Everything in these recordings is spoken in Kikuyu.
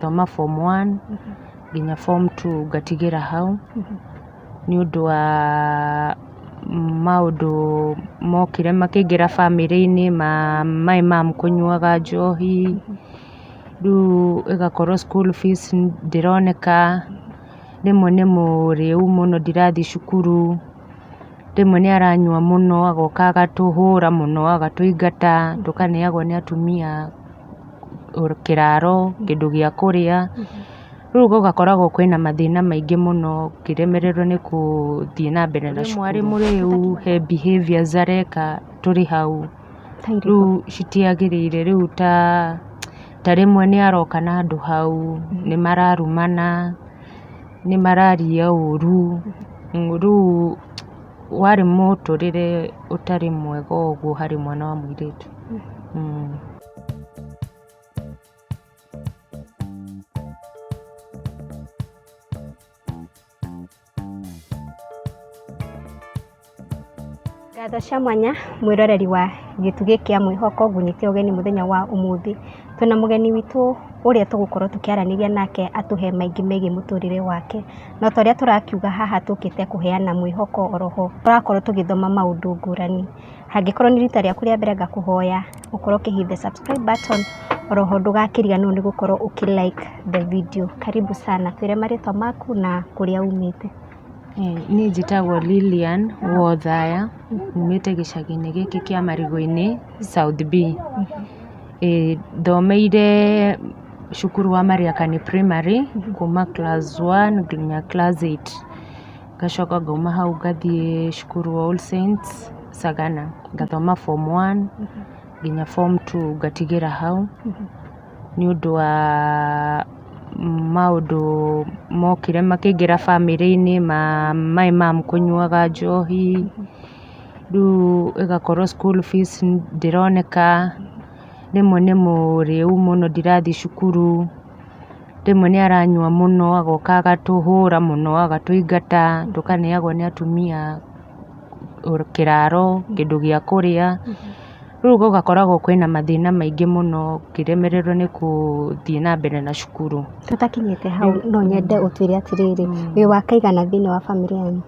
Thoma form 1 nginya form 2 ngatigĩra hau nĩ ũndũ wa maũndũ mokire makĩingĩra bamĩrĩ-inĩ ma my mum kũnyuaga njohi, rĩu ĩgakorwo school fees ndĩroneka, rĩmwe nĩ mũrĩu mũno ndirathiĩ cukuru, rĩmwe nĩ aranyua mũno agoka agatũhũra mũno agatũingata, tũkaneagwo nĩ atumia kĩraro, kĩndũ gĩa kũrĩa, rĩu gũgakoragwo kwĩna mathĩna maingĩ mũno ngĩremererwo nĩ gũthiĩ na mbere na cukuru. Arĩ mũrĩu he behaviors areka tũrĩ hau, rĩu citiagĩrĩire, rĩu ta rĩmwe nĩ aroka na handũ hau, nĩ mararumana, nĩ mararia ũru, rĩu warĩ mũtũrĩre ũtarĩ mwega ũguo harĩ mwana wa mũirĩtu. Ngatho cia mwanya mwĩroreri wa gĩtugĩ kĩa mwĩhoko, ngũnyite ũgeni mũthenya wa ũmũthĩ. Twĩna mũgeni witũ ũrĩa tũgũkorwo tũkĩaranĩria nake atũhe maingĩ megiĩ mũtũrĩre wake. No ta ũrĩa tũrakiuga haha tũkĩte kũheana mwĩhoko oroho, tũrakorwo tũgĩthoma maũndũ ngũrani. Hangĩkorwo nĩ rita rĩaku rĩa mbere, ngakũhoya ũkorwo ũkĩ hit the subscribe button, oroho ndũgakĩriganĩrwo nĩ gũkorwo ũkĩ like the video. Karibu sana, twĩre marĩtwa maku na kũrĩa umĩte. Niĩ njĩtagwo Lilian Wothaya, umĩte gĩcagi-inĩ gĩkĩ kĩa Marigũ-inĩ, South B. Thomeire cukuru wa Mariakani Primary kuma class 1 nginya class 8, ngacoka ngauma hau ngathiĩ cukuru wa All Saints Sagana, ngathoma form 1 nginya form 2 ngatigĩra hau nĩ ũndũ wa maũndũ mokire makĩingĩra bamĩrĩ-inĩ ma my mum kũnyuaga njohi, rĩu ĩgakorwo school fees ndĩroneka, rĩmwe nĩ mũrĩu mũno ndirathiĩ cukuru, rĩmwe nĩ aranyua mũno agoka agatũhũra mũno agatũingata, tũkaneagwo nĩ atumia kĩraro, kĩndũ gĩa kũrĩa, rĩu gũgakoragwo kwĩna mathĩna maingĩ mũno ngĩremererwo nĩ gũthiĩ na mbere na cukuru. Tũtakinyĩte hau, no nyende ũtwĩre atĩrĩrĩ, wĩ wa kaigana thĩinĩ wa bamĩrĩ yanyu?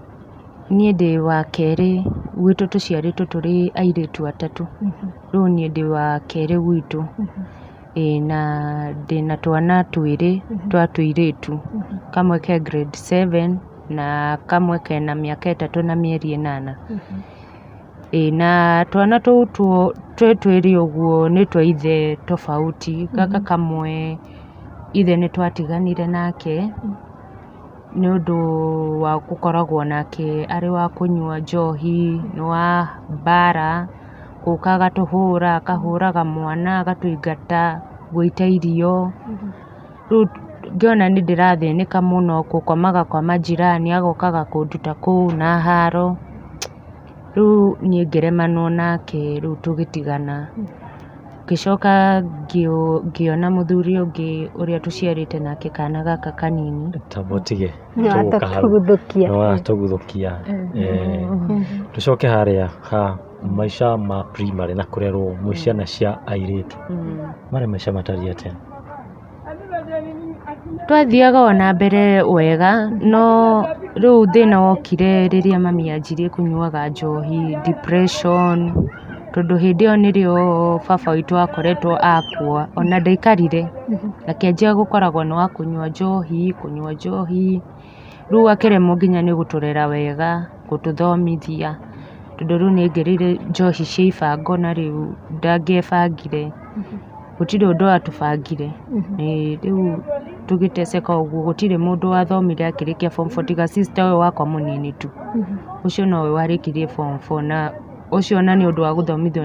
Niĩ ndĩ wa kerĩ gwitũ, tũciarĩtwo tũrĩ airĩtu atatũ, rĩu niĩ ndĩ wa kerĩ gwitũ. Ĩĩ na ndĩna twana twĩrĩ twa tũirĩtu, kamwe ke grade 7 na kamwe kena mĩaka 3 na mĩeri 8. Ĩĩ na twana tũu twĩ twĩrĩ ũguo nĩ twa ithe tofauti, gaka kamwe ithe nĩ twatiganire nake nĩ ũndũ wa gũkoragwo nake arĩ wa kũnyua njohi, nĩ wa mbara, gũka agatũhũra, akahũraga mwana, agatũingata gũita irio, rĩu ngĩona nĩ ndĩrathĩnĩka mũno gũkomaga kwa majirani, agokaga kũnduta kũu na haro, rĩu niĩ ngĩremanwo nake, rĩu tũgĩtigana. Ngĩcoka ngĩona mũthuri ũngĩ ũrĩa tũciarĩte nake kana gaka kanini. Tamba ũtige. Nĩwatũguthũkia. Nĩwatũguthũkia. Tũcoke harĩa ha maica ma primary na kũrerwo mwĩ ciana cia airĩtu, marĩ maica matariĩ atĩa? Twathiaga o na mbere wega, no rĩu thĩna wokire rĩrĩa mami anjirie kũnyuaga njohi, depression, tondũ hĩndĩ ĩyo nĩrĩo baba witũ akoretwo akua, ona ndaikarire, akĩanjia gũkoragwo nĩ wa kũnyua njohi, kũnyua njohi, rĩu akĩremwo nginya nĩ gũtũrera wega, gũtũthomithia, tondũ rĩu nĩ aingĩrĩire njohi cia ibango na rĩu ndangĩebangire, gũtirĩ ũndũ atũbangire. Rĩu tũgĩteceka ũguo, gũtirĩ mũndũ wathomire akĩrĩkia form 4 tiga sister ũyũ wakwa mũnini tu, ũcio nowe warĩkirie form 4 na ũcio ona nĩ ũndũ wa gũthomithio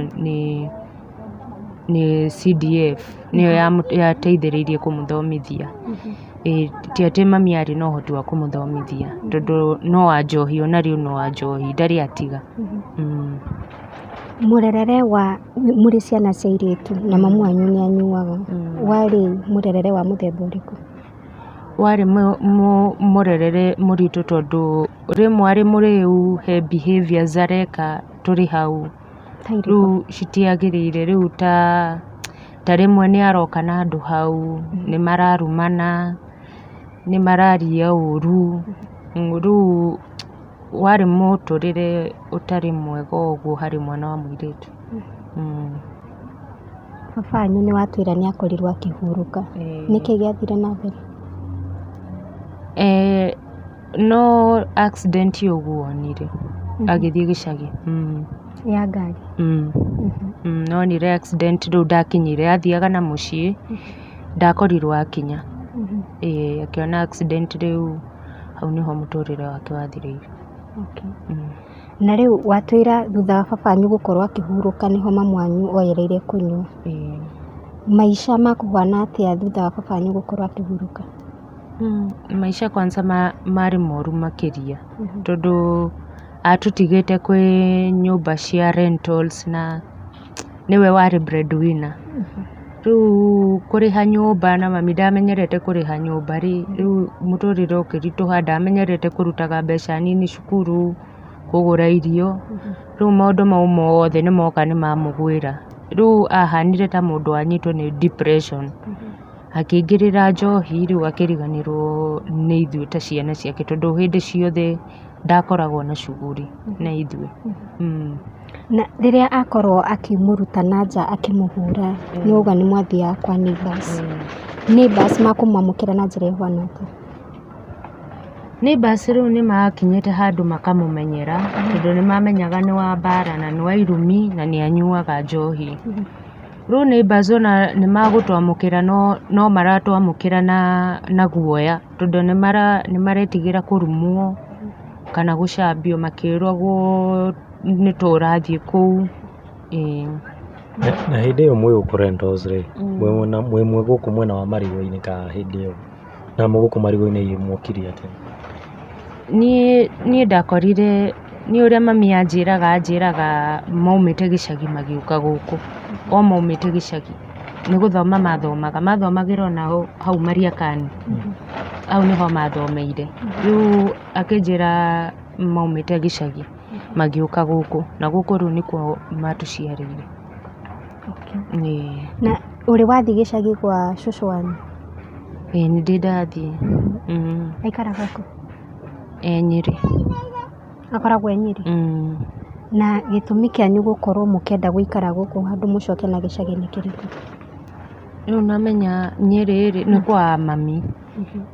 nĩ CDF nĩyo yateithĩrĩirie kũmũthomithia. Ti atĩ mami arĩ na ũhoti wa kũmũthomithia, tondũ no wa njohi ona rĩu no wa njohi, ndarĩ atiga. Mũrerere wa mũrĩ ciana cia airĩtu na mamu wanyu nĩ anyuaga, warĩ mũrerere wa mũthemba ũrĩkũ? Warĩ mũrerere mũritũ tondũ rĩmwe arĩ mũrĩu he behaviors areka tũrĩ hau, rĩu citiagĩrĩire, rĩu ta Ta rĩmwe nĩ aroka na andũ hau, nĩ mararumana, nĩ mararia ũru, rĩu warĩ mũtũrĩre ũtarĩ mwega ũguo harĩ mwana wa mũirĩtu. Baba wanyu nĩ watwĩra nĩ akorirwo akĩhurũka. Nĩkĩ gĩathire na mbere? No accident ũguo onire agĩthiĩ gĩcagi. Ya ngari? Nonire accident rĩu ndakinyire, athiaga na mũciĩ, ndakorirwo akinya. Ĩĩ akĩona accident rĩu hau nĩho mũtũrĩre wake wathirĩire. Okay. Na rĩu watwĩra thutha wa baba wanyu gũkorwo akĩhurũka nĩho mamu wanyu oyereire kũnyua. Maica makũhana atĩa thutha wa baba wanyu gũkorwo akĩhurũka? Maica kwanza marĩ moru makĩria tondũ atũtigĩte kwĩ nyũmba cia rentals na nĩwe warĩ breadwinner. Rĩu kũrĩha nyũmba na mami ndamenyerete kũrĩha nyũmba rĩ, rĩu mũtũrĩre ũkĩritũha, ndamenyerete kũrutaga mbeca nini cukuru, kũgũra irio, rĩu maũndũ mau mothe nĩ moka nĩ mamũgwĩra. Rĩu ahanire ta mũndũ wanyitwo nĩ depression, akĩingĩrĩra njohi rĩu akĩriganĩrwo nĩ ithuĩ ta ciana ciake tondũ hĩndĩ ciothe ndakoragwo na shughuli na ithuĩ. Na rĩrĩa akorwo akĩmũruta na nja akĩmũhũra, nĩ wauga nĩ mwathiaga kwa neighbours. Neighbours makũmwamũkĩra na njĩra ĩhuana atĩa? Neighbours rĩu nĩ makinyĩte handũ makamũmenyera tondũ nĩ mamenyaga nĩ wa mbara na nĩ wa irumi na nĩ anyuaga njohi. Rĩu neighbours ona nĩ magũtwamũkĩra no maratwamũkĩra na guoya tondũ nĩ maretigĩra kũrumwo kana gũcambio makĩragwo nĩ tũrathiĩ kũu. Ĩĩ. Na hĩndĩ ĩyo mwĩ gũkũ rentals rĩ, mwĩ gũkũ mwena wa marigũ-inĩ kana hĩndĩ ĩyo na mwĩ gũkũ marigũ-inĩ mwokire atĩa? Niĩ ndakorire niĩ ũrĩa mami anjĩraga anjĩraga maumĩte gĩcagi magĩũka gũkũ, o maumĩte gĩcagi nĩ gũthoma mathomaga, mathomagĩra ona hau Mariakani, hau nĩho mathomeire. Rĩu akĩnjĩra maumĩte gĩcagi magĩũka gũkũ na gũkũ rĩu nĩkuo matũciarĩire. Okay. Ĩĩ. Na ũrĩ wathiĩ gĩcagi gwa cũcũ wanyu? Ĩĩ nĩ ndĩ ndathiĩ. Aikaraga kũ? E Nyĩrĩ. Akoragwo e Nyĩrĩ? Na gĩtũmi kĩanyu gũkorwo mũkĩenda gũikara gũkũ handũ mũcoke na gĩcagi nĩ kĩrĩkũ? Rĩu namenya Nyĩrĩ rĩ, nĩ kwa mami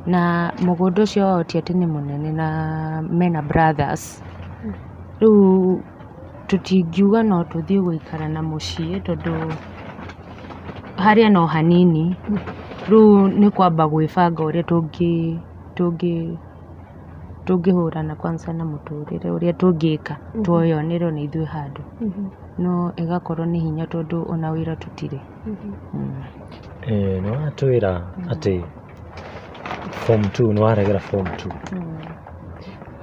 na mũgũnda ũcio wao ti atĩ nĩ mũnene na mena brothers. Rĩu tũtingiuga no tũthiĩ gũikara na mũciĩ tondũ harĩa no hanini. Rĩu nĩ kwamba gwĩbanga ũrĩa tũngĩhũrana kwanza na mũtũrĩre ũrĩa tũngĩka tweyonere ona ithuĩ handũ. No ĩgakorwo nĩ hinya tondũ ona wĩra tũtirĩ. Nĩ watwĩra atĩ form 2 nĩ waregera form 2.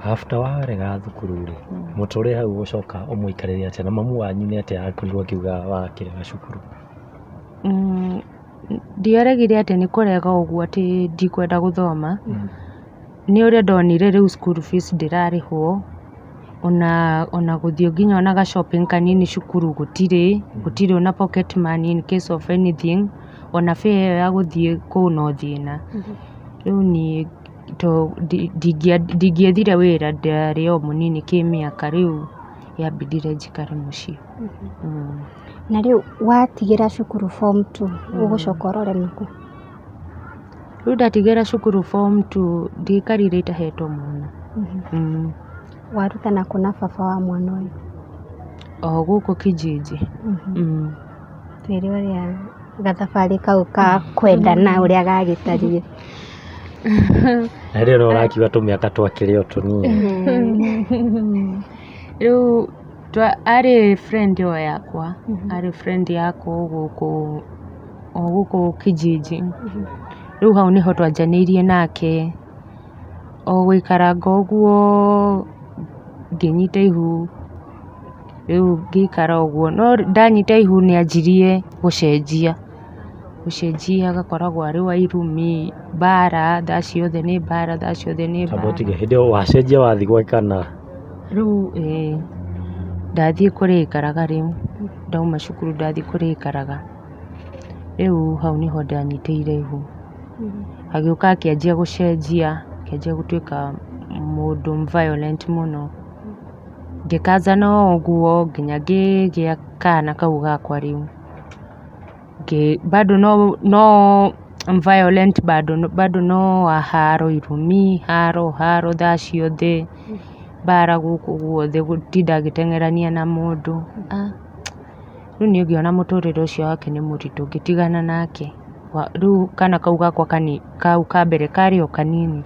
After warega thukuru rĩ, mũtũrĩre hau ũgũcoka ũmũikarĩre atĩa na mamu wanyu nĩ atĩa akorirwo akiuga wakĩrega cukuru? Ndiaregire atĩ nĩ kũrega ũguo atĩ ndikwenda gũthoma, nĩ ũrĩa ndonire rĩu school fees ndĩrarĩhwo, ona gũthiĩ nginya ona ga shopping kanini cukuru gũtirĩ, gũtirĩ ona pocket money in case of anything, ona fare ĩyo ya gũthiĩ kũu no thĩna. Rĩu niĩ ndingĩethire wĩra ndarĩ o mũnini kĩmĩaka rĩu yambindire njikare mũciĩ. Na rĩu watigĩra cukuru form 2 ũgũcoka ũrore nakũ? Rĩu ndatigĩra cukuru form 2 ndiaikarire itahetwo mwana. Waruta nakũ na baba wa mwana ũyũ? O gũkũ kijiji. Twĩre ũrĩa gathabarĩ kau ka kwendana ũrĩa gagĩtariĩ. Na hĩndĩ ĩyo no ũrakiuga tũmĩaka twakĩrĩ o tũnini. Rĩu arĩ friend o yakwa, arĩ friend yakwa o gũkũ kijiji. Rĩu hau nĩho twanjanĩirie nake, o gũikaranga ũguo ngĩnyita ihu, rĩu ngĩikara ũguo, no ndanyita ihu nĩ anjirie gũcenjia, gũcenjia agakoragwo arĩ wa irumi, mbara, thaa ciothe nĩ mbara, thaa ciothe nĩ Tamba mbara. ũtige hĩndĩ ĩyo wacenjia wathiĩ gwake kana? Rĩu ĩĩ ndathiĩ kũrĩa aikaraga rĩu, ndauma cukuru ndathiĩ kũrĩa aikaraga. Rĩu hau nĩho ndanyitĩire ihu. Agĩũka akĩanjia gũcenjia, akĩanjia gũtuĩka mũndũ violent mũno. Ngĩkazana o ũguo nginya ngĩgĩa kana kau gakwa rĩu. Bado no violent bado, bado no wa haro, irumi, haro haro thaa ciothe, mbara gũkũ guothe, gũtinda agĩteng'erania na mũndũ. Ah, rĩu niĩ ngĩona mũtũrĩre ũcio wake nĩ mũritũ ngĩtigana nake. Rĩu kana kau gakwa kau ka mbere karĩ o kanini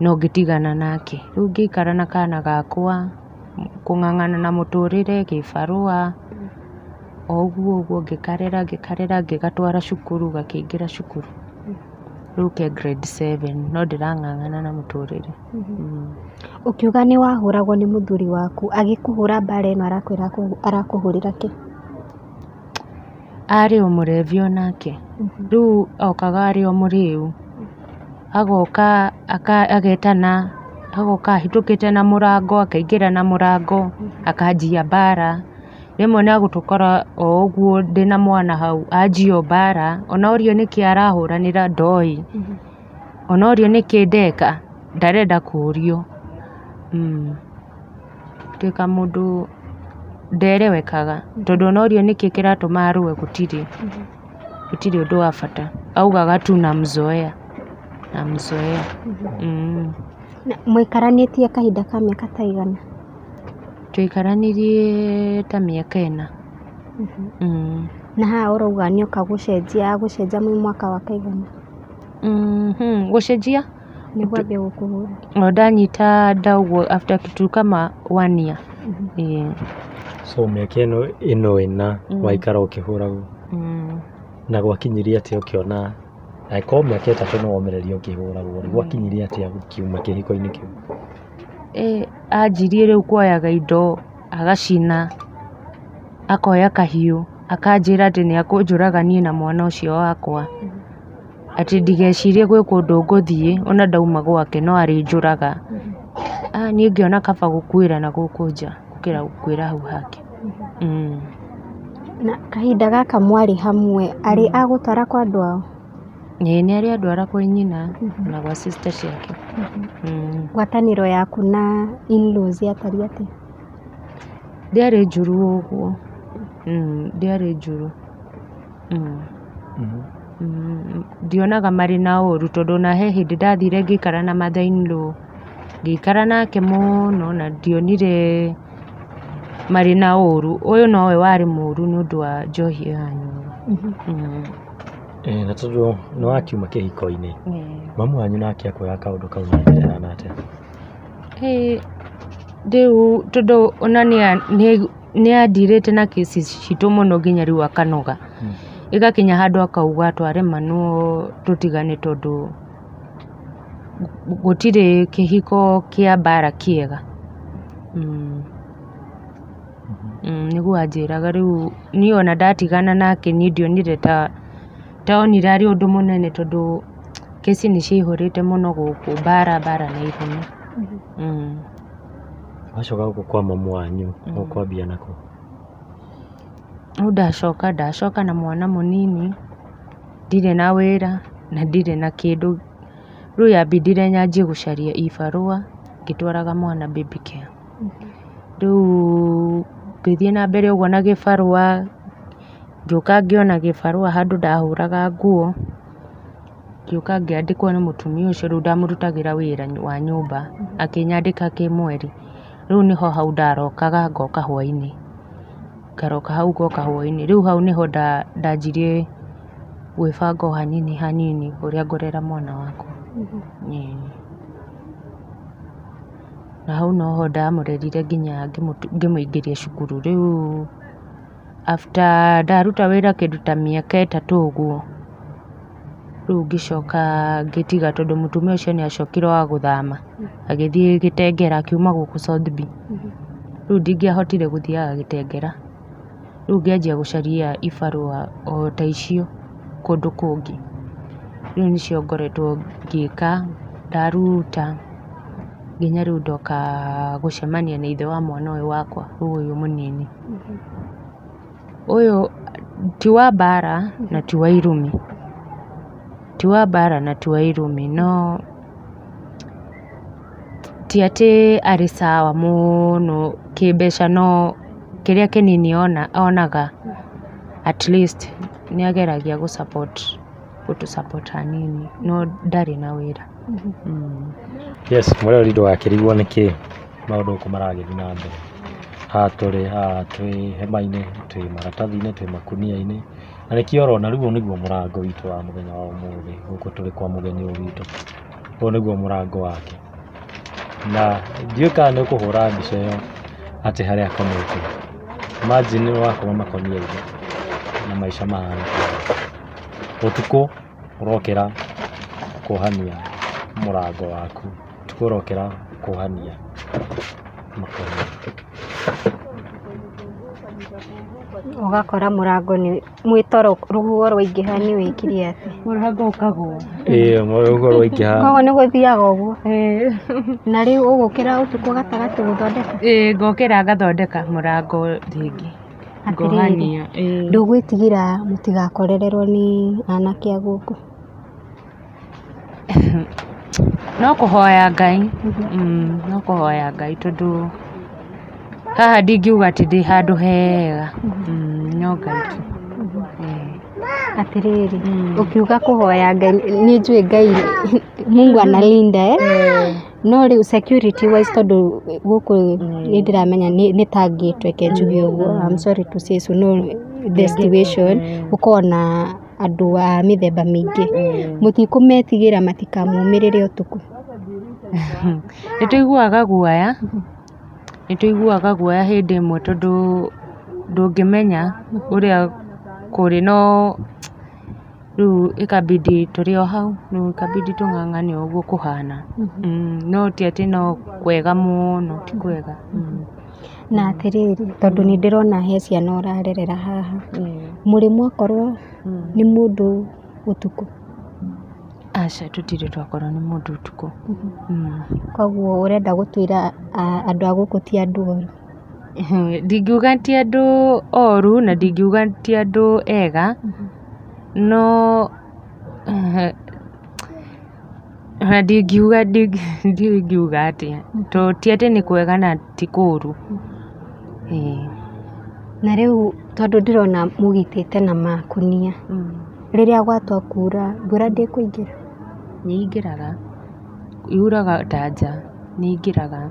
no ngĩtigana nake. Rĩu ngĩikara na kana gakwa, kũng'ang'ana na mũtũrĩre, gĩbarũa, o ũguo ũguo ngĩkarera ngĩkarera ngĩgatwara cukuru, gakĩingĩra cukuru. Rĩu ke grade 7 no ndĩrang'ang'ana na mũtũrĩre. Ũkiuga nĩ wahũragwo nĩ mũthuri waku, agĩkũhũra mbara ĩno arakwĩra arakũhũrĩra kĩ? Arĩ o mũrevi onake. Rĩu okaga arĩ o mũrĩu, agoka agetana, agoka ahĩtũkĩte na mũrango, akaingĩra na mũrango, akanjia mbara. Rĩmwe nĩ agũtũkora o ũguo ndĩna mwana hau, anjie o mbara, ona orio nĩkĩ arahũranĩra ndoĩ, ona orio nĩkĩ ndeka, ndarenda kũrio. Tuĩka mũndũ nderewekaga, tondũ ona orio nĩkĩ kĩratũma arũe gũtirĩ, gũtirĩ ũndũ wa bata. Augaga tu namzoea, namzoea. Na mũikaranĩtie kahinda ka mĩaka ta igana? Twaikaranirie ta mĩaka ĩna. Na haha ũrauga nĩoka gũcenjia, agũcenjia mwĩ mwaka wa kaigana? Gũcenjia? Nĩguo ambie gũkũhũra. O ndanyita nda ũguo after kitu kama one year. Ĩĩ. So mĩaka ĩno ĩna waikara ũkĩhũragwo. Na gwakinyirie atĩa ũkĩona angĩkorwo mĩaka 3 nĩ womĩrĩria ũkĩhũragwo rĩ, gwakinyirie atĩa ũkiuma kĩhiko-inĩ kĩu? Anjirie rĩu kuoyaga indo agacina, akoya kahiũ, akanjĩra atĩ nĩ akũnjũraga niĩ na mwana ũcio wakwa, atĩ ndigecirie gwĩ kũndũ ngũthiĩ ona ndauma gwake no arĩnjũraga. Niĩ ngĩona kaba gũkuĩra na gũkũ nja gũkĩra gũkuĩra hau hake. Na kahinda gaka mwarĩ hamwe, arĩ agũtwara kwa andũ ao? Ĩĩ nĩ arĩ andwara kwĩ nyina na gwa sister ciake. Ngwatanĩro yaku na in-laws yatariĩ atĩa? Ndĩarĩ njũru ũguo. Ndĩarĩ njũru. Ndionaga marĩ na ũru tondũ ona he hĩndĩ ndathire ngĩikara na mother in law, ngĩikara nake mũno na ndionire marĩ na ũru. Ũyũ nowe warĩ mũru nĩ ũndũ wa njohi ĩyo anyuaga. Na tondũ nĩ wakiuma kĩhiko-inĩ, mamu wanyu nake akuoya kaũndũ kau na njĩra ĩhana atĩa? Rĩu tondũ ona nĩ andirĩte na kĩci citũ mũno nginya rĩu akanoga. Ĩgakinya handũ akauga twaremanwo tũtigane tondũ gũtirĩ kĩhiko kĩa mbara kĩega. Nĩguo anjĩraga rĩu niĩ ona ndatigana nake niĩ ndionire ta onire arĩ ũndũ mũnene tondũ kĩci nĩ ciaihũrĩte mũno gũkũ, mbara mbara na irumi. Wacoka gũkũ kwa mamu wanyu, ũkwambia nakũ? Rĩu ndacoka na mwana mũnini, ndirĩ na wĩra na ndirĩ na kĩndũ. Rĩu yambindire nyanjie gũcaria ibarũa ngĩtwaraga mwana baby care. Rĩu ngĩthiĩ na mbere ũguo na gĩbarũa, ngĩũka ngĩona gĩbarũa handũ ndahũraga nguo, ngĩũka ngĩandĩkwo nĩ mũtumia ũcio rĩu ndamũrutagĩra wĩra wa nyũmba, akĩnyandĩka kĩmweri. Rĩu nĩho hau ndarokaga ngoka hwainĩ, ngaroka hau ngoka hwainĩ. Rĩu hau nĩho ndanjirie gwĩbanga o hanini hanini ũrĩa ngũrera mwana wakwa. Na hau noho ndamũrerire nginya ngĩmũingĩria cukuru. Rĩu after ndaruta wĩra kĩndũ ta mĩaka 3 ũguo, rĩu ngĩcoka ngĩtiga tondũ mũtumia ũcio nĩ acokire wa gũthama, agĩthiĩ Gĩtengera, akiuma gũkũ South B. Rĩu ndingĩahotire gũthiaga Gĩtengera. Rĩu ngĩanjia gũcaria ibarũa o ta icio kũndũ kũngĩ. Rĩu nĩcio ngoretwo ngĩka, ndaruta nginya rĩu ndoka gũcemania na ithe wa mwana ũyũ wakwa, rĩu ũyũ mũnini. Ũyũ Ti wa mbara na ti wa irumi, ti wa mbara na ti wa irumi, no ti atĩ arĩ sawa mũno kĩmbeca, no kĩrĩa kĩnini onaga at least nĩ ageragia gũ support, gũtũ support hanini, no ndarĩ na wĩra. Yes, mwĩroreri ndũgakĩrigwo nĩkĩ maũndũ gũkũ maragĩthiĩ na mbere. Haha tũrĩ haha twĩ hema-inĩ, twĩ maratathi-inĩ, twĩ makunia-inĩ, na nĩkĩo ũrona rĩu ũyũ nĩguo mũrango witũ wa mũthenya wa ũmũthĩ, gũkũ tũrĩ kwa mũgeni ũyũ witũ. Ũyũ nĩguo mũrango wake. Na ndiũĩ kana nĩ ũkũhũra mbica ĩyo atĩ harĩa akomete. Imagine wakoma makonia-inĩ na maica mahana ta maya. Ũtukũ ũrokĩra kuohania mũrango waku, ũtukũ ũrokĩra kuohania makonia. Ũgakora mũrango nĩ mwĩtoro rũhuho rwaingĩha nĩ wĩkire atĩ. Mũrango ũkagũa. Ĩĩ rũhuho rwaingĩha. Koguo nĩ gũthiaga ũguo. Na rĩu ũgũkĩra ũtukũ gatagatĩ gũthondeka? Ĩĩ ngokĩra ngathondeka mũrango rĩngĩ. Ngohania. Ĩĩ. Ndũgwĩtigĩra mũtigakorererwo nĩ anake a gũkũ? No kũhoya Ngai, no kũhoya Ngai tondũ haha ndingiuga atĩ ndĩ handũ hega, no Ngai tu. Atĩrĩrĩ, ũkiuga kũhoya Ngai, nĩ njũĩ Ngai Mungu analinda eh? No rĩu security wise tondũ gũkũ nĩ ndĩramenya nĩ ta gate reke njuge ũguo, I'm sorry to say so, no the situation gũkoragwo na andũ a mĩthemba mĩingĩ. Mũtikũmetigĩra matikamumĩrĩre ũtukũ? Nĩ tũiguaga guoya, nĩ tũiguaga guoya hĩndĩ ĩmwe tondũ ndũngĩmenya ũrĩa kũrĩ, no rĩu ĩkabidi tũrĩ o hau, rĩu ĩkabidi tũng'ang'ane o ũguo kũhana. No ti atĩ no kwega mũno, ti kwega. Na atĩrĩrĩ, tondũ nĩ ndĩrona he ciana ũrarerera haha, mũrĩ mwakorwo nĩ mũndũ ũtukũ? Aca, tũtirĩ twakorwo nĩ mũndũ ũtukũ. Koguo ũrenda gũtwĩra andũ a gũkũ ti andũ oru? Ndingiuga ti andũ oru na ndingiuga ti andũ ega, no ona ndingiuga, ndiũĩ ingiuga atĩa, tondũ ti atĩ nĩ kwega na ti kũru. Na rĩu tondũ ndĩrona mũgitĩte na makunia, rĩrĩa gwatua kura, mbura ndĩkũingĩra? Nĩ ĩingĩraga, yuraga ta nja, nĩ ĩingĩraga.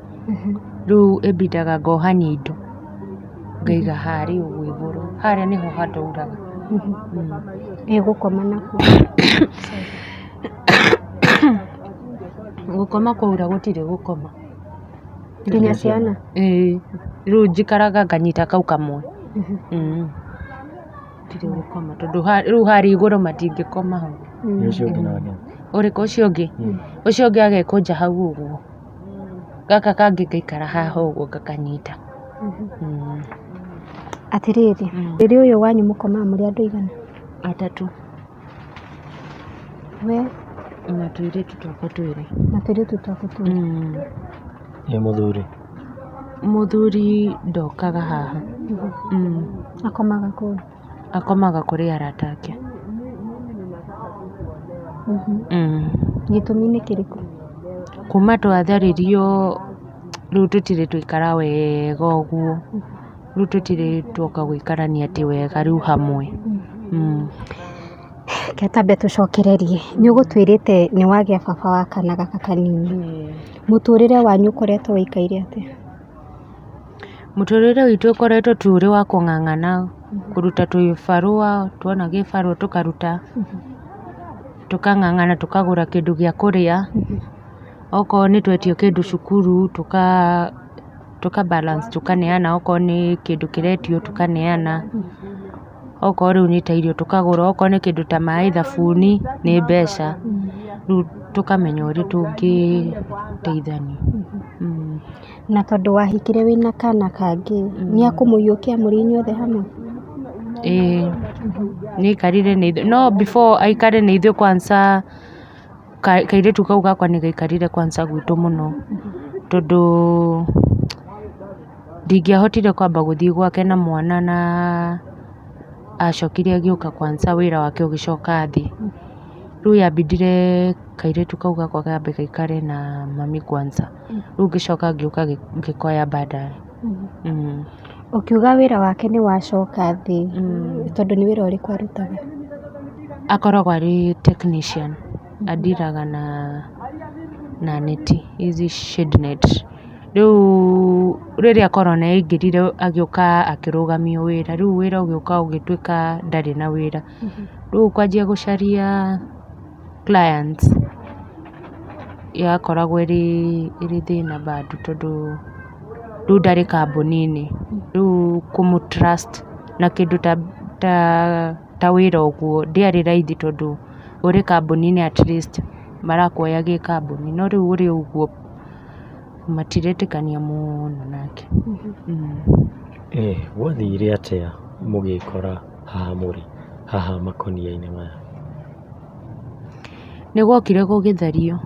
Rĩu ĩbindaga ngohania indo ngaiga harĩa ũguo igũrũ, harĩa nĩho hatauraga. Ĩ gũkoma nakuo? Gũkoma kwaura gũtirĩ gũkoma. Nginya ciana? Ĩĩ, rĩu njikaraga nganyita kau kamwe. Gũtirĩ gũkoma tondũ rĩu harĩa igũrũ matingĩkoma hau. Nĩ ũcio ũngĩ nake? Ũrĩkũ ũcio ũngĩ? Ũcio ũngĩ agekũnja hau ũguo. Gaka kangĩ ngaikara haha ũguo ngakanyita. Atĩrĩrĩ, ũrĩrĩ ũyũ wanyu mũkomaga mũrĩ andũ aigana? Atatũ. We? Na tũirĩtu twakwa twĩrĩ. Na tũirĩtu twaku twĩrĩ. Ĩ mũthuri? Mũthuri ndokaga haha. Akomaga kũ? Akomaga kũrĩ arata ake. Gĩtũmi nĩ kĩrĩkũ? Kuma twatharirio rĩu tũtirĩ twaikara wega ũguo, rĩu tũtirĩ tuoka gũikarania atĩ wega rĩu hamwe. Reke twambe tũcokererie, nĩ ũgũtwĩrĩte nĩ wagĩa baba wa kana gaka kanini, mũtũrĩre wanyu ũkoretwo ũikaire atĩa? Mũtũrĩre witũ ũkoretwo tu ũrĩ wa kũng'ang'ana, kũruta tũbarũa, tuona gĩbarũa tũkaruta, tũkang'ang'ana tũkagũra kĩndũ gĩa kũrĩa, okorwo nĩ twetio kĩndũ cukuru tũka balance tũkaneana, okorwo nĩ kĩndũ kĩretio tũkaneana, okorwo rĩu nĩ ta irio tũkagũra, okorwo nĩ kĩndũ ta maĩ, thabuni nĩ mbeca, rĩu tũkamenya ũrĩa tũngĩteithania. Na tondũ wahikire wĩna kana kangĩ, nĩ akũmũhiũkia mũrĩ inyuothe hamwe? Ĩĩ, nĩ aikarire na ithuĩ, no before aikare na ithuĩ kwanza, kairĩtu kau gakwa nĩ gaikarire kwanza gwitũ mũno, tondũ ndingĩahotire kwamba gũthiĩ gwake na mwana na Acokire agĩũka kwanza wĩra wake ũgĩcoka thĩ. Rĩu yambindire kairĩtu kau gakwa kambe gaikare na mami kwanza. Rĩu ngĩcoka ngĩũka ngĩkoya baadaye. Ũkiuga wĩra wake nĩ wacoka thĩ, tondũ nĩ wĩra ũrĩkũ arutaga? Akoragwo arĩ technician, andiraga na neti ici shade net. Rĩu rĩrĩa corona yaingĩrire agĩũka akĩrũgamio wĩra, rĩu wĩra ũgĩũka ũgĩtuĩka ndarĩ na wĩra. Rĩu kwanjia gũcaria clients yakoragwo ĩrĩ thĩna bado tondũ rĩu ndarĩ kambuni-inĩ. Rĩu kũmũ trust na kĩndũ ta wĩra ũguo ndĩarĩ raithi tondũ ũrĩ kambuni-inĩ at least marakuoya gĩ kambuni, no rĩu ũrĩ ũguo matiretĩkania mũno nake. Gwathire atĩa mũgĩkora haha mũrĩ haha makonia-inĩ maya? Nĩ gwokire gũgĩtherio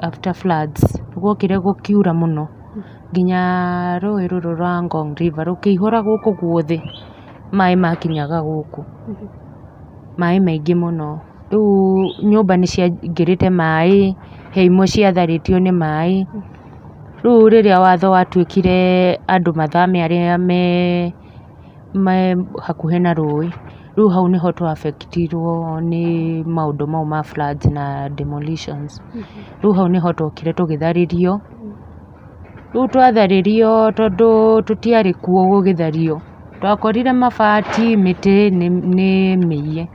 after floods, nĩ gwokire gũkiura mũno nginya rũĩ rũrũ rwa Ngong River rũkĩihũra gũkũ guothe, maĩ makinyaga gũkũ, maĩ maingĩ mũno. Rĩu nyũmba nĩ ciaingĩrĩte maĩ, he imwe ciatharĩtio nĩ maĩ. Rĩu rĩrĩa watho watuĩkire andũ mathame arĩa me hakuhĩ na rũĩ, rĩu hau nĩho twa affect irwo nĩ maũndũ mau ma floods na demolitions. Rĩu hau nĩho twokire tũgĩtharĩrio. Rĩu twatharĩrio tondũ tũtiarĩ kuo gũgĩthario, twakorire mabati, mĩtĩ nĩ mĩiye.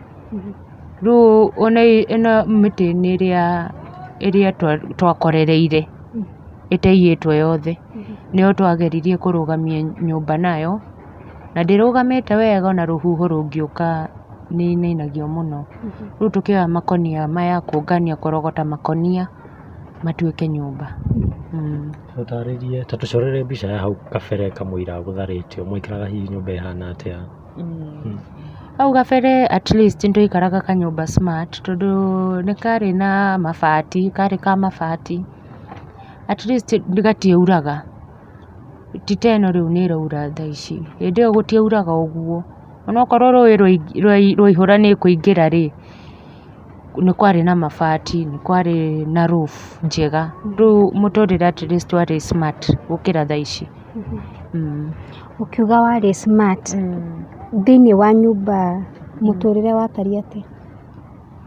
Rĩu ona ĩno mĩtĩ nĩ ĩrĩa twakorereire ĩtaiyĩtwo yothe, nĩyo twageririe kũrũgamia nyũmba nayo, na ndĩrũgamĩte wega ona rũhuho rũngĩũka nĩ ĩinainagio mũno. Rĩu tũkĩoya makonia maya kũngania kũrogota makonia matuĩke nyũmba. Tũtarĩrie, ta tũcorere mbica ya hau kabere kamũira gũtharĩtio, mwaikaraga hihi nyũmba ĩhana atĩa? Hau kabere at least nĩtwaikaraga kanyũmba smart tondũ nĩ karĩ na mabati, karĩ ka mabati, at least gatiauraga, ti ta ĩno rĩu nĩ ĩraura thaa ici, hĩndĩ ĩyo gũtiauraga ũguo, onokorwo rũĩ rwaihũra nĩ ĩkũingĩra rĩ, nĩ kwarĩ na mabati, nĩ kwarĩ na roof njega, rĩu mũtũrĩre at least warĩ smart gũkĩra thaa ici. Ũkiuga warĩ smart, thĩiniĩ wa nyũmba mũtũrĩre watariĩ atĩa?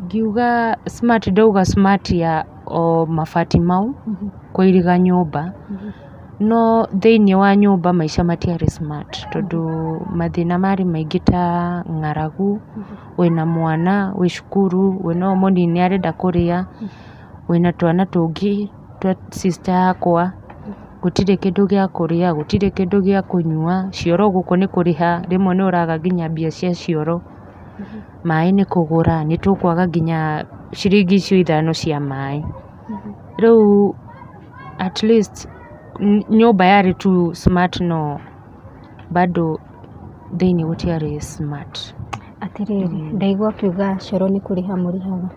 Ngiuga smart ndauga smart ya o mabati mau kũiriga nyũmba, no thĩiniĩ wa nyũmba maica matiarĩ smart tondũ mathĩna marĩ maingĩ ta ng'aragu, wĩna mwana wĩ cukuru, wĩna ũyũ mũnini arenda kũrĩa, wĩna twana tũngĩ twa sister yakwa, gũtirĩ kĩndũ gĩa kũrĩa, gũtirĩ kĩndũ gĩa kũnyua, cioro gũkũ nĩ kũrĩha, rĩmwe nĩ ũraga nginya mbia cia cioro, maĩ nĩ kũgũra, nĩ tũkwaga nginya ciringi icio 5 cia maĩ. Rĩu at least nyũmba yarĩ tu smart no bado thĩiniĩ gũtiarĩ smart. Atĩrĩrĩ, ndaigua ũkiuga cioro nĩ kũrĩha mũrĩhaga,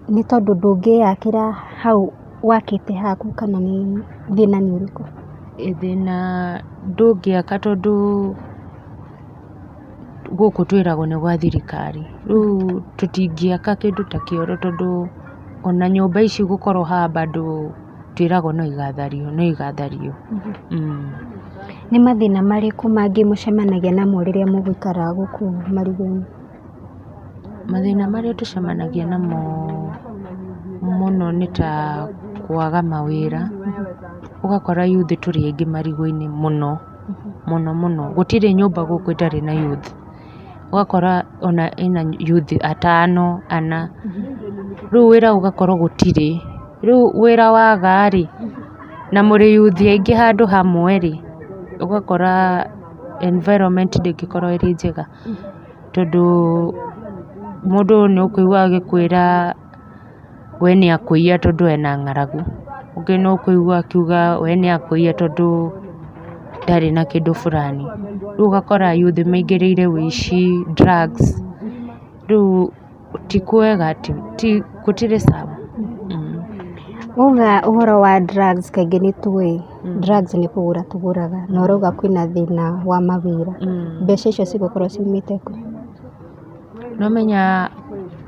nĩ tondũ ndũngĩyakĩra hau wakĩte haku kana nĩ thĩna nĩ ũrĩkũ? Thĩna ndũngĩaka tondũ gũkũ twĩragwo nĩ gwa thirikari, rĩu tũtingĩaka kĩndũ ta kĩoro tondũ ona nyũmba ici gũkorwo haha bado twĩragwo no igathario, no igathario. Nĩ mathĩna marĩkũ mangĩ mũcemanagia namo rĩrĩa mũgũikara gũkũ marigũ-inĩ? Mathĩna marĩa tũcemanagia namo mũno nĩ ta kwaga mawĩra, ũgakora youth tũrĩ aingĩ marigũ-inĩ mũno mũno mũno, gũtirĩ nyũmba gũkũ ĩtarĩ na youth, ũgakora ona ĩna youth atano ana, rĩu wĩra ũgakorwo gũtirĩ, rĩu wĩra waga rĩ, na mũrĩ youth aingĩ handũ hamwe rĩ, ũgakora environment ndĩngĩkorwo ĩrĩ njega, tondũ mũndũ nĩ ũkũigua agĩkwĩra we nĩ akũiya tondũ ena ng'aragu, ũngĩ nĩ ũkũigua akiuga we nĩ akũiya tondũ ndarĩ na kĩndũ fulani, rĩu ũgakora youth maingĩrĩire ũici, drugs, rĩu ti kwega, gũtirĩ sawa. Wauga ũhoro wa drugs kaingĩ nĩ tũĩ drugs nĩ kũgũra tũgũraga na ũrauga kwĩna thĩna wa mawĩra, mbeca icio cigũkorwo ciumĩte kũ? No menya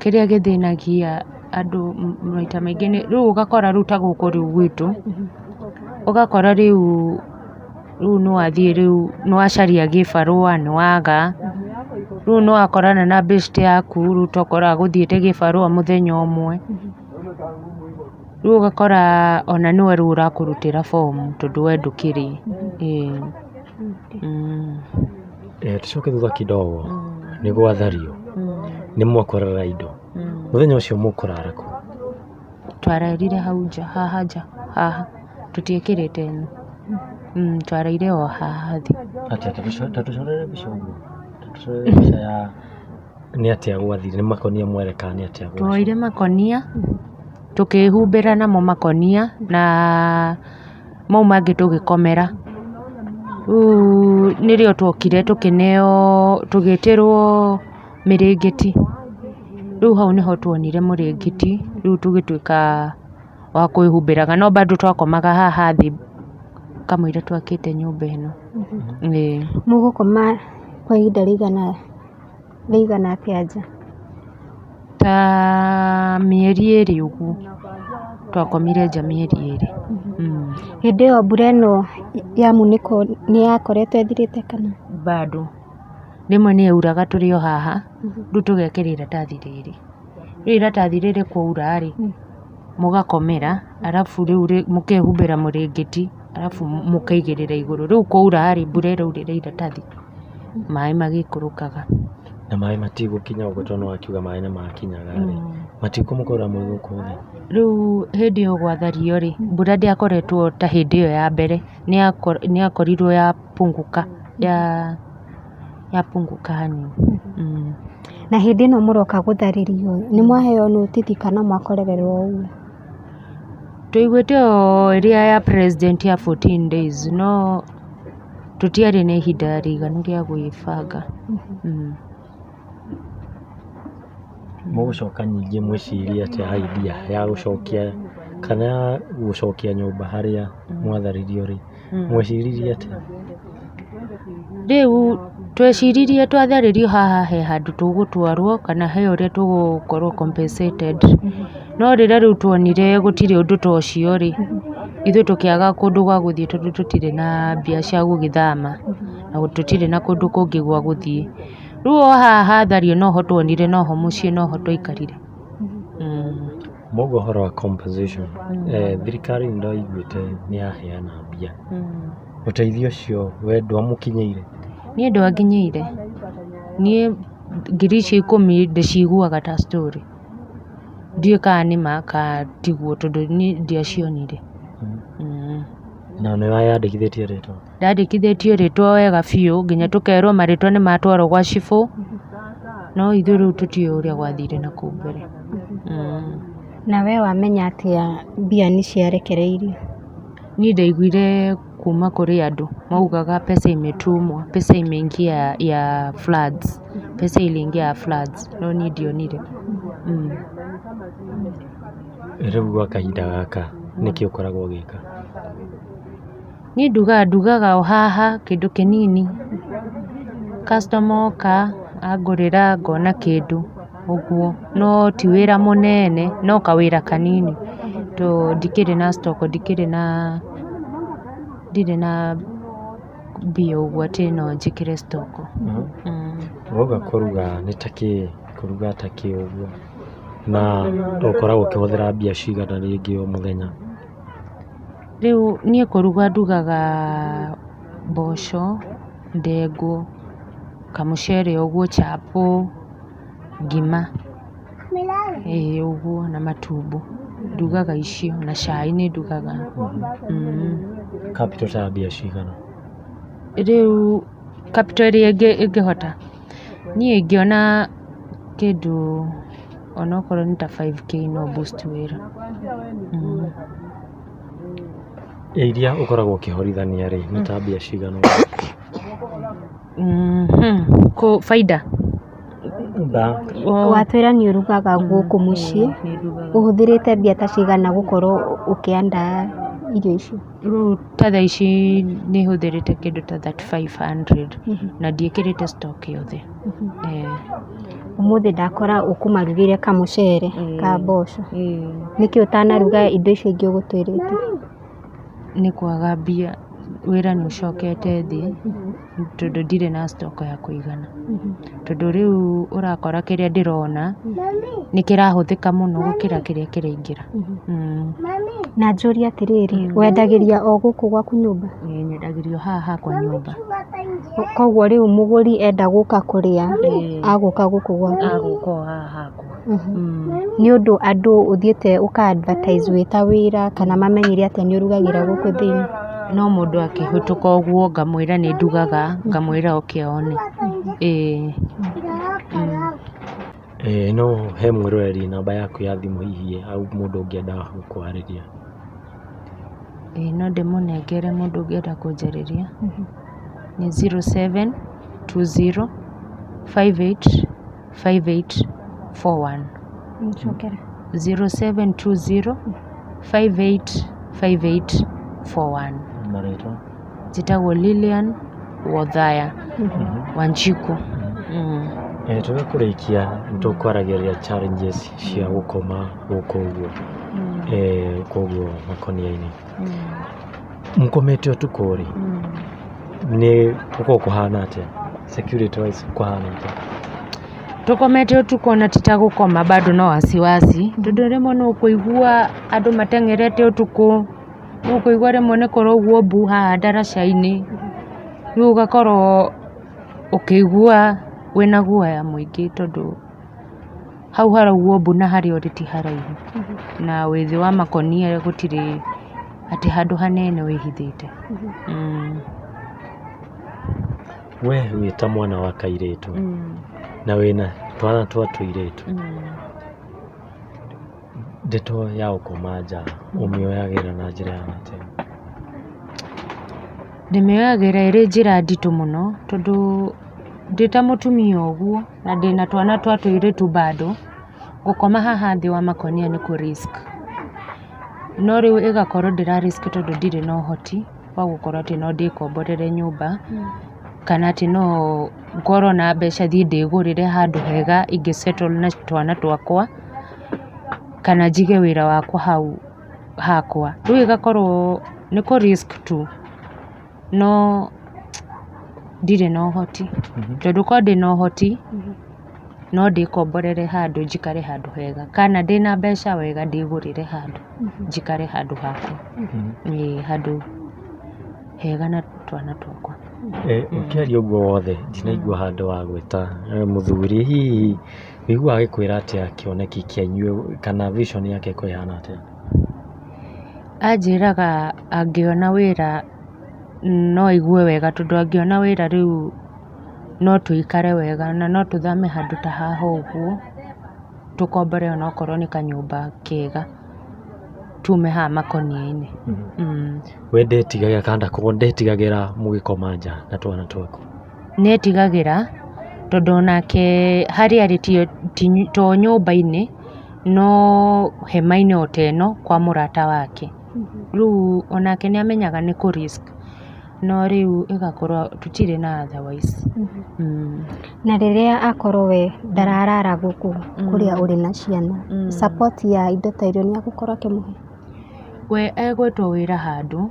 kĩrĩa gĩthĩnagia andũ maita maingĩ nĩ rĩu ũgakora rĩu ta gũkũ rĩu gwitũ, ũgakora rĩu rĩu nĩ wathiĩ rĩu nĩ wacaria gĩbarũa nĩ waga, rĩu nĩ wakorana na bĩcte yaku rĩu tokorwo agũthiĩte gĩbarũa mũthenya ũmwe, rĩu ũgakora ona nĩwe rĩu ũrakũrutĩra bomu tondũ we ndũkĩrĩ, ĩĩ. Tũcoke thutha kidogo, nĩ gwathario, nĩ mwakorera indo, mũthenya ũcio mũkũrara kũ? Twararire hau nja, haha nja, haha, tũtiekĩrĩte twaraire o haha thĩ. Atĩa, ta tũcorere mbica ũguo, ta tũcorere mbica ya nĩ atĩa gwathire, nĩ makonia mwoire kana nĩ atĩa gwacokire? Twoire makonia, tũkĩhumbĩra namo makonia na mau mangĩ tũgĩkomera. Rĩu nĩrĩo twokire tũkĩneo, tũgĩtĩrwo mĩrĩngĩti. Rĩu hau nĩho tuonire mũrĩngĩti, rĩu tũgĩtuĩka wa kwĩhumbĩraga, no bado twakomaga haha thĩ kamũira twakĩte nyũmba ĩno. Ĩĩ. Mũgũkoma kwa ihinda rĩigana rĩigana atĩa nja? Ta mĩeri ĩrĩ ũguo, twakomire nja mĩeri ĩrĩ. Hĩndĩ ĩyo mbura ĩno ya munĩko nĩ yakoretwo ĩthirĩte kana? Bado. Rĩmwe nĩ yauraga tũrĩ o haha, rĩu tũgekĩra iratathi rĩrĩ. Rĩu iratathi rĩrĩ kwaura rĩ, mũgakomera, arabu rĩu mũkehumbĩra mũrĩngĩti, arabu mũkaigĩrĩra igũrũ. Rĩu kwaura rĩ, mbura ĩraurĩra iratathi, maĩ magĩikũrũkaga. Na maĩ matigũkinya ũguo tondũ nĩ wakiuga maĩ nĩ makinyaga rĩ, matikũmũkora mwĩ gũkũ thĩ? Rĩu hĩndĩ ĩyo gwathario rĩ, mbura ndĩakoretwo ta hĩndĩ ĩyo ya mbere, nĩ yakorirwo yapunguka, yapunguka hanini. Na hĩndĩ ĩno mũroka gũtharĩrio nĩ mwaheo notithi kana mwakorererwo o ũguo? Twaiguĩte o ĩrĩa ya president ya 14 days no tũtiarĩ na ihinda rĩiganu rĩa gwĩbanga. Mũgũcoka ningĩ mwĩcirie atĩa idea ya gũcokia kana ya gũcokia nyũmba harĩa mwatharirio rĩ, mweciririe atĩa? Rĩu tweciririe twatharĩrio haha he handũ tũgũtwarwo kana he ũrĩa tũgũkorwo compensated. No rĩrĩa rĩu tuonire gũtirĩ ũndũ ta ũcio rĩ, ithuĩ tũkĩaga kũndũ gwa gũthiĩ tondũ tũtirĩ na mbia cia gũgĩthama na tũtirĩ na kũndũ kũngĩ gwa gũthiĩ. Rĩu o haha hathario noho tuonire noho mũciĩ noho twaikarire. Mwauga ũhoro wa compensation, thirikari nĩ ndaiguĩte nĩ yaheana mbia. Ũteithio ũcio we ndwamũkinyĩire? Niĩ ndwanginyĩire. Niĩ ngiri icio ikũmi ndĩciguaga ta story. Ndiũĩ kana nĩ ma kana tiguo tondũ niĩ ndiacionire. Na nĩ weyandĩkithĩtie rĩtwa? Ndandĩkithĩtio rĩtwa wega biũ nginya tũkerwo marĩtwa nĩ matwarwo gwa cibũ, no ithuĩ rĩu tũtiũĩ ũrĩa gwathire na kũu mbere. Na we wamenya atĩa mbia nĩ ciarekereirio? Niĩ ndaiguire kuma kũrĩ andũ maugaga pesa imetumwa, pesa imeingia ya floods, pesa iliingia ya floods, no niĩ ndionire. Rĩu gwa kahinda gaka nĩkĩ ũkoragwo ũgĩka? Niĩ ndugaga ndugaga o haha kĩndũ kĩnini, customer oka angũrĩra ngona kĩndũ ũguo, no ti wĩra mũnene no kawĩra kanini to ndikĩrĩ na stock, ndikĩrĩ na ndirĩ na mbia ũguo atĩ no njĩkĩre stock. Wauga kũruga nĩ ta kĩ, kũruga ta kĩ ũguo? Na ũkoragwo ũkĩhũthĩra mbia cigana rĩngĩ o mũthenya? Rĩu niĩ kũruga ndugaga mboco, ndengũ, kamũcere ũguo, chapo, ngima, ĩĩ ũguo na matumbĩ. Ndugaga icio na cai nĩ ndugaga. Capital ta mbia cigana? Rĩu capital ĩrĩa ĩngĩhota, niĩ ingĩona kĩndũ onokorwo nĩ ta 5K no boost wĩra. Iria ũkoragwo ũkĩhorithania rĩ, nĩ ta mbia cigana? Baida? Watwĩra nĩ ũrugaga gũkũ mũciĩ, Nĩ ndugaga. ũhũthĩrĩte mbia ta cigana gũkorwo ũkĩandaa irio icio? Rĩu ta thaa ici nĩ hũthĩrĩte kĩndũ ta 3500 na ndiĩkĩrĩte stock yothe. Ũmũthĩ ndakora ũkũmarugĩire kamũcere ka mboco. Nĩkĩ ũtanaruga indo icio ingĩ ũgũtwĩrĩte? Nĩ kwaga mbia, wĩra nĩ ũcokete thĩ tondũ ndirĩ na stock ya kũigana. Tondũ rĩu ũrakora kĩrĩa ndĩrona nĩ kĩrahũthĩka mũno gũkĩra kĩrĩa kĩraingĩra. Na njũrie atĩrĩrĩ, wendagĩria o gũkũ gwaku nyũmba? Ĩĩ nyendagĩrio haha hakwa nyũmba. Koguo rĩu mũgũri enda gũka kũrĩa agũka gũkũ gwaku? Agũka o haha hakwa. Nĩ ũndũ andũ ũthiĩte ũka advertise wĩ ta wĩra kana mamenyire atĩa nĩ ũrugagĩra gũkũ thĩinĩ? No mũndũ akĩhĩtũka ũguo ngamwĩra nĩ ndugaga, ngamwĩra oke one. Ĩĩ. No he mwĩroreri namba yaku ya thimũ hihi au mũndũ ũngĩenda gũkwarĩria. Ĩĩ no ndĩmũnengere mũndũ ũngĩenda kũnjarĩria. Nĩ 0720 58 58 41. Cokera. 0720 58 58 41. Na rĩtwa? Njĩtagwo Lilian Wothaya Wanjiku. Tũgĩkũrĩkia nĩ tũkwaragĩrĩria challenges cia gũkoma gũkũ ũguo, koguo makonia-inĩ. Mũkomete ũtukũ rĩ, nĩ gũkoragwo kũhana atĩa? Security wise kũhana atĩa? Tũkomete ũtukũ ona ti ta gũkoma bado no wasiwasi tondũ rĩmwe nĩ ũkũigua andũ mateng'erete ũtukũ, nĩ ũkũigua rĩmwe nĩ kũraugwo mbu haha ndaraca-inĩ, rĩu ũgakorwo ũkĩigua wĩna guoya mũingĩ tondũ hau haraugwo mbu na harĩa ũrĩ ti haraihu, na wĩ thĩ wa makonia gũtirĩ atĩ handũ hanene wĩhithĩte. We wĩ ta mwana wa kairĩtu na wĩna twana twa tũirĩtu, ndeto ya gũkoma nja ũmĩoyagĩra na njĩra ya atĩa? Ndĩmĩoyagĩra ĩrĩ njĩra nditũ mũno tondũ ndĩ ta mũtumia ũguo na ndĩna twana twa tũirĩtu bado, gũkoma haha thĩ wa makonia nĩ kũ risk. No rĩu ĩgakorwo ndĩra risk tondũ ndirĩ na ũhoti wa gũkorwo atĩ no ndĩkomborere nyũmba kana atĩ no ngorwo na mbeca thiĩ ndĩgũrĩre handũ hega ingĩ settle na twana twakwa kana njige wĩra wakwa hau hakwa. Rĩu ĩgakorwo nĩ kũ risk tu no ndirĩ na ũhoti tondũ korwo ndĩna ũhoti no ndĩkomborere handũ njikare handũ hega kana ndĩna mbeca wega ndĩgũrĩre handũ njikare handũ hakwa. Ĩĩ handũ hega na twana twakwa. Ũkĩaria ũguo wothe ndinaigua handũ wagwĩta mũthuri, hihi wĩiguaga agĩkwĩra atĩa kĩoneki kĩanyu kana vision yake ĩkoragwo ĩhana atĩa? Anjĩraga angĩona wĩra no aigue wega tondũ angĩona wĩra rĩu no tũikare wega na no tũthame handũ ta haha ũguo tũkombore onokorwo nĩ kanyũmba kega tume haha makonia-inĩ. We ndetigagĩra kana ndakoragwo ndetigagĩra mũgĩkoma nja na twana twaku? Nĩ etigagĩra tondũ onake harĩa arĩ to nyũmba-inĩ no hema-inĩ o ta ĩno kwa mũrata wake. Rĩu onake nĩ amenyaga nĩ kũ risk no rĩu ĩgakorwo tũtirĩ na otherwise. Na rĩrĩa akorwo we ndararara gũkũ kũrĩa ũrĩ na ciana, support ya indo ta irio nĩ agũkorwo akĩmũhe? We egwĩtwo wĩra handũ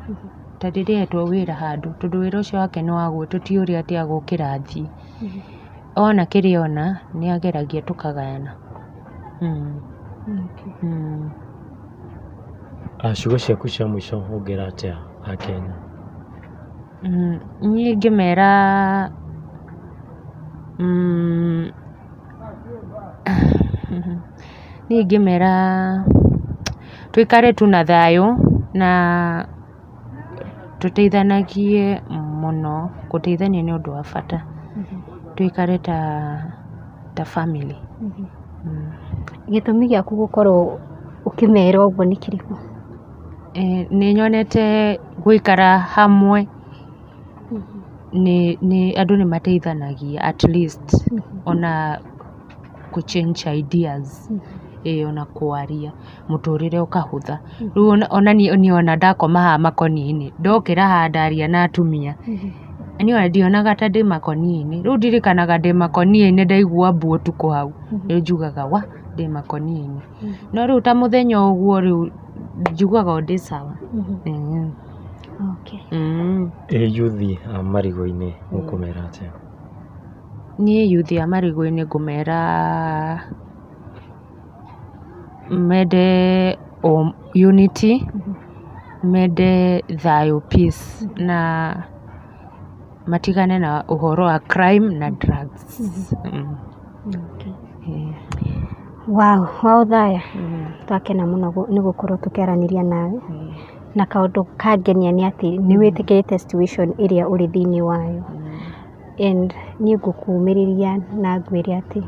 ta rĩrĩa etwo wĩra handũ tondũ wĩra ũcio wake nĩ wa gwĩtwo ti ũrĩa atĩ agũkĩra athiĩ. Ona kĩrĩa ona nĩ ageragia tũkagayana. Ciugo ciaku cia mũico ũngĩra atĩa Akenya? Niĩ ingĩmera niĩ ingĩmera tũikare tu na thayũ na tũteithanagie mũno, gũteithania nĩ ũndũ wa bata. Tũikare ta family. Gĩtũmi gĩaku gũkorwo ũkĩmera ũguo nĩ kĩrĩkũ? Nĩ nyonete gũikara hamwe nĩ andũ nĩ mateithanagia at least ona kũ change ideas. Ĩĩ ona kwaria mũtũrĩre ũkahũtha. Rĩu ona niĩ ona ndakoma haha makoni-inĩ ndokĩra haha ndaria na atumia niĩ ona ndionaga ta ndĩ makoni-inĩ. Rĩu ndirikanaga ndĩ makoni-inĩ ndaigua mbu ũtukũ hau nĩ njugaga wa ndĩ makoni-inĩ. No rĩu ta mũthenya ũguo rĩu njiguaga o ndĩ sawa. Okay. Ĩ yuthi a marigũ-inĩ ũkũmera atĩa? Niĩ yuthi a marigũ-inĩ ngũmera mende unity, mende thayũ peace na matigane na ũhoro wa crime na drugs. Okay. Wow, Waũthaya, twakena mũno nĩ gũkorwo tũkĩaranĩria nawe, na kaũndũ kangenia nĩ atĩ nĩ wĩtĩkĩrĩte situation ĩrĩa ũrĩ thĩinĩ wayo, and niĩ ngũkũmĩrĩria na ngwĩre atĩ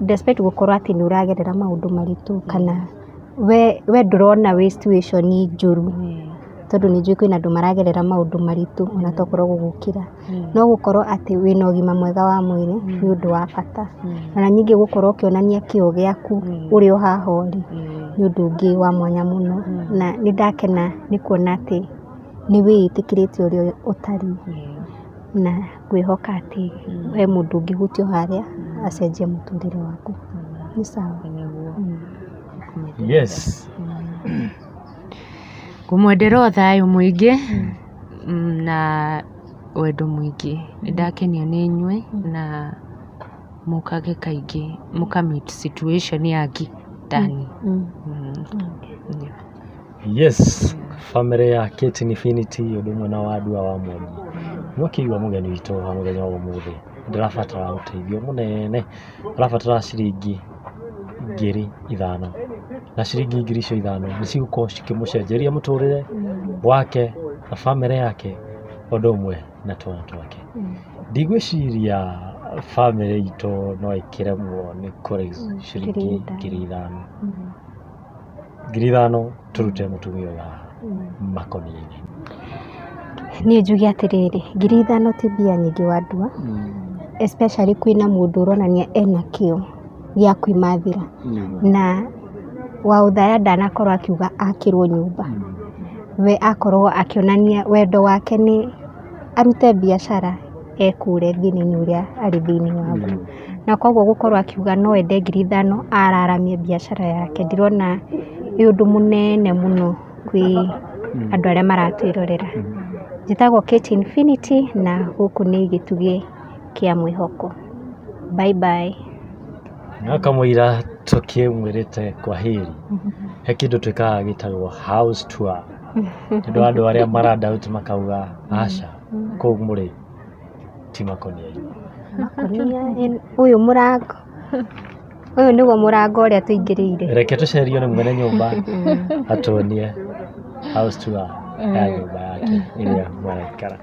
despite gũkorwo atĩ nĩ ũragerera maũndũ maritũ kana we ndũrona wĩ situation njũru, tondũ nĩ njũĩ kwĩna andũ maragerera maũndũ maritũ ona tokorwo gũgũkĩra, no gũkorwo atĩ wĩna ũgima mwega wa mwĩrĩ nĩ ũndũ wa bata, ona ningĩ gũkorwo ũkĩonania kĩo gĩaku ũrĩ o haha ũrĩ nĩ ũndũ ũngĩ wa mwanya mũno, na nĩ ndakena nĩ kuona atĩ nĩ wĩĩtĩkĩrĩte ũrĩa ũtariĩ, na ngwĩhoka atĩ he mũndũ ũngĩhutio harĩa acenjie mũtũrĩre waku. Nĩ sawa? Yes. Ngũmwendera o thayũ mũingĩ na wendo mũingĩ. Nĩ ndakenio nĩ inyuĩ na mũkage kaingĩ mũka meet situation ya ndani. Yes, family ya Kate Infinity ũndũ ũmwe na Wandua wa Mwangi. Mwakĩigua mũgeni witũ wa mũthenya wa ũmũthĩ ndĩrabatara ũteithio mũnene, arabatara ciringi 5,000 na ciringi ngiri icio ithano nĩ cigũkorwo cikĩmũcenjeria mũtũrĩre wake na bamĩrĩ yake ũndũ ũmwe na twana twake. Ndigwĩciria bamĩrĩ itũ no ĩkĩremwo nĩ kũ raise ciringi 5,000. 5,000 tũrute mũtumia ũyũ haha makoni-inĩ. Niĩ njuge atĩrĩrĩ, 5,000 ti mbia nyingĩ Wandua, especially kwĩna mũndũ ũronania ena kĩo gĩa kwĩmathĩra, na Waũthaya ndanakorwo akiuga akĩrwo nyũmba, we akorwo akĩonania wendo wake nĩ arute biacara ekũre thĩna-inĩ ũrĩa arĩ thĩinĩ waguo, na koguo gũkorwo akiuga no ende 5,000 araramie biacara yake, ndirona nĩ ũndũ mũnene mũno kwĩ andũ arĩa maratwĩrorera. Njĩtagwo Kate Infinity na gũkũ nĩ gĩtugĩ kĩa mwĩhoko. Bye bye. Na kamũira tũkĩmwĩrĩte kwa heri, he kĩndũ twĩkaga gĩtagwo house tour. Nĩ wa andũ arĩa mara doubt makauga aca kũu mũrĩ ti makonia-inĩ. Makonia, ũyũ mũrango, ũyũ nĩguo mũrango ũrĩa tũingĩrĩire. Reke tũcerio nĩ mwene nyũmba atuonie house tour ya nyũmba yake ĩrĩa maraikara.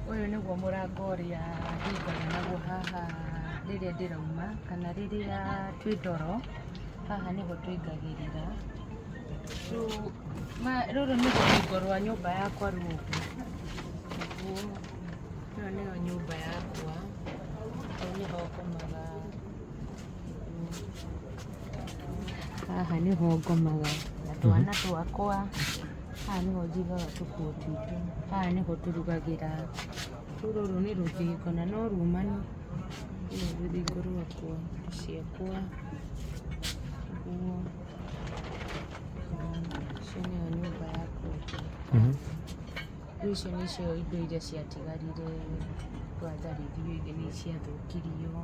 Ũyũ nĩguo mũrango ũrĩa hingaga naguo haha rĩrĩa ndĩrauma kana rĩrĩa twĩ toro, haha nĩho tũingagĩrĩra. Rĩu rũrũ nĩ rũthingo rwa nyũmba yakwa rũu ũguo. Ĩno nĩyo nyũmba yakwa, hau nĩho ngomaga. Haha nĩho ngomaga na twana twakwa, haha nĩho njigaga tũkuo twitũ, haha nĩho tũrugagĩra. Rĩu rũrũ nĩ rũthingo na no rumanu, rũrũ nĩ rũthingo rwakwa, indo ciakwa, ũguo. Icio nĩyo nyũmba yakwa. Rĩu icio nĩcio indo iria ciatigarire twatharirio, ingĩ nĩ ciathũkirio.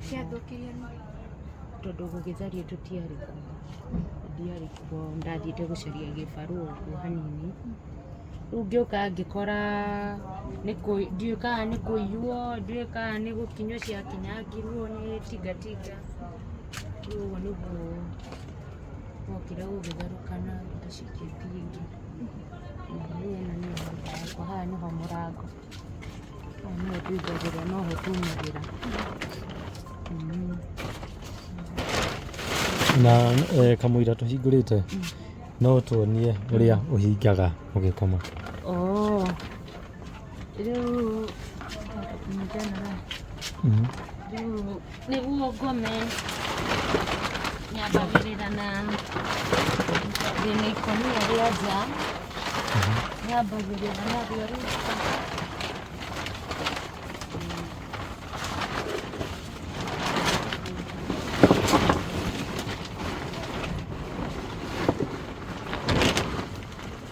Ciathũkirio nĩ? Tondũ gũgĩthario tũtiarĩ kuo, ndiarĩ kuo ndathiĩte gũcaria gĩbarũa ũguo hanini. Rĩu ngĩũka ngĩkora ndiũĩ kana nĩ kũiywo, ndiũĩ kana nĩ gũkinywo ciakinyangirwo nĩ tingatinga. Rĩu ũguo nĩguo gwokire gũgĩtharũkana indo cigĩthiĩ ingĩ. Rĩu ĩno nĩyo nyũmba yakwa, haha nĩho mũrango, haha nĩho tũingagĩra noho tumagĩra. Na kamũira tũhingũrĩte no tuonie ũrĩa ũhingaga ũgĩkoma. Oh, rĩu nyitana haha. Rĩu nĩguo ngome nyambagĩrĩra na ndĩna ikũnia rĩa nja, nyambagĩrĩra narĩo rĩu.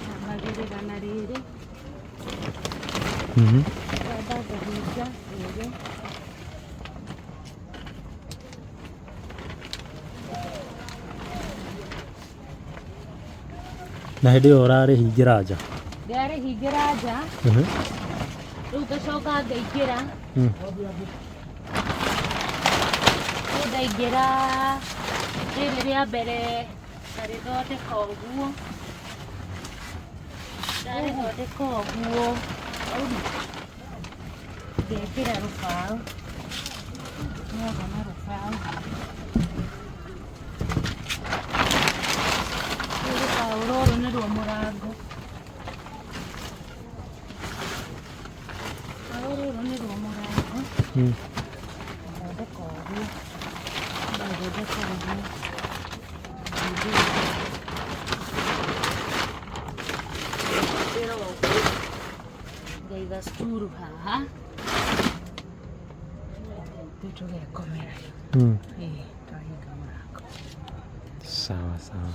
Nyambagĩrĩra na rĩrĩ. Ngamba ngahinga rĩrĩ. Na hĩndĩ ĩyo ũrarĩhingĩra nja? Ndarĩhingĩra nja, rĩu ngacoka ngaingĩra. Rĩu ndaingĩra rĩrĩ rĩa mbere ngarĩthondeka ũguo. Ndarĩthondeka ũguo ngekĩra rũbaũ. Nĩwona rũbaũ. Rĩu rũbaũ rũrũ nĩruo mũrango. Rũbaũ rũrũ nĩruo mũrango. Ngathondeka ũguo. Ndathondeka ũguo. Ngahingĩra ũguo. Ngaiga sturu haha. Rĩu tũgekomera. Ĩĩ, twahinga mũrango. Sawa sawa.